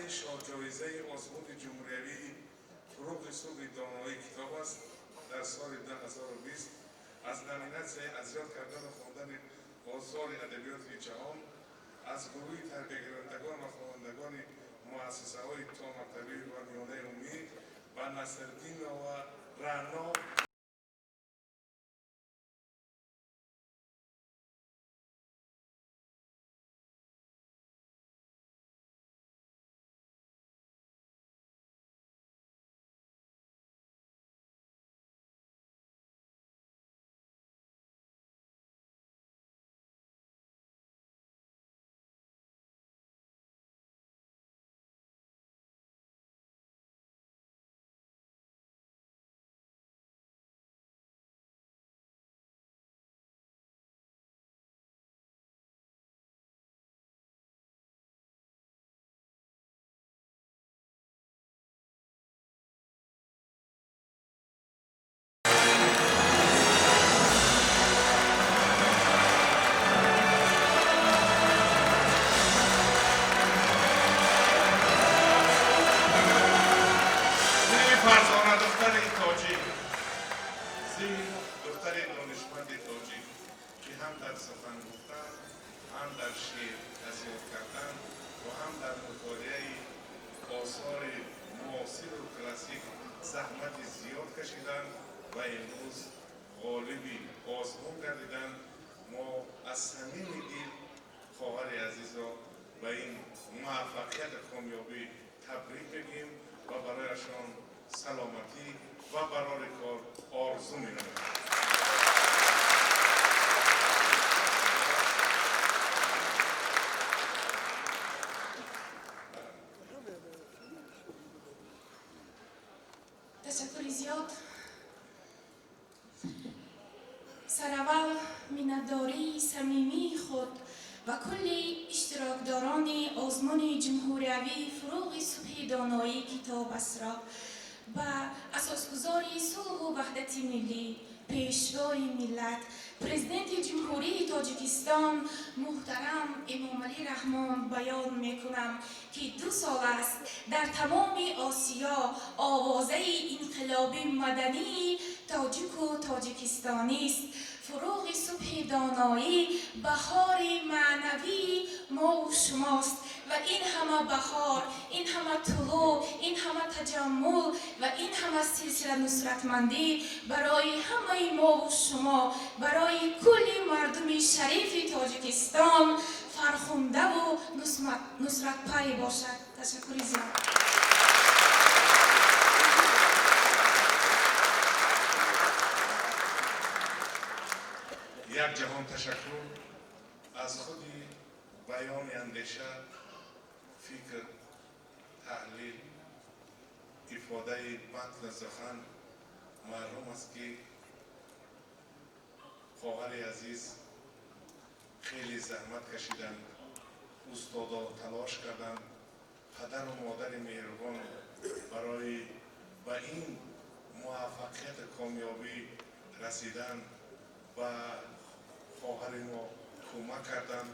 Шоҳҷоизаи озмуни ҷумҳуриявии «Фурӯғи субҳи доноии китоб аст» дар соли 2020 аз номинатсияи аз ёд кардану хондани осори адабиёти ҷаҳон аз гурӯҳи тарбиягирандагон ва хонандагони муассисаҳои томактабӣ ва миёнаи умумӣ ба Насриддинова Раъно. Фарзона, духтари тоҷик, духтари донишманди тоҷик, ки ҳам дар сухан гуфтан, ҳам дар шеър аз ёд кардан ва ҳам дар мутолиаи осори муосиру классик заҳмати зиёд кашиданд ва имрӯз ғолиби озмун гардиданд. Мо аз самими дил хоҳари азизро ба ин муваффақияту комёбӣ табрик мегӯем ва барояшон саломатӣ ва барори кор орзу менамоем. Ташаккури зиёд. Сараввал миннатдории самимии худ ва кулли иштирокдорони озмуни ҷумҳуриявии «Фурӯғи субҳи доноӣ китоб астро» ба асосгузори сулҳу ваҳдати миллӣ, Пешвои миллат, Президенти Ҷумҳурии Тоҷикистон муҳтарам Эмомалӣ Раҳмон баён мекунам, ки 2 сол аст дар тамоми Осиё овозаи инқилоби мадании тоҷику тоҷикистонист. Фурӯғи субҳи доноӣ баҳори маънавии мову шумост ва ин ҳама баҳор, ин ҳама тулӯъ, ин ҳама таҷаммул ва ин ҳама силсила нусратмандӣ барои ҳамаи мову шумо, барои кулли мардуми шарифи Тоҷикистон фархундаву нусратпай бошад. Ташаккури зиёд. Як ҷаҳон ташаккур. Аз худи баёни андеша, фикр, таҳлил, ифодаи матни сухан маълум аст, ки хоҳари азиз хеле заҳмат кашиданд, устодо талош карданд, падару модари меҳрубон барои ба ин муваффақияту комёбӣ расидан ба хоҳари мо кӯмак карданд.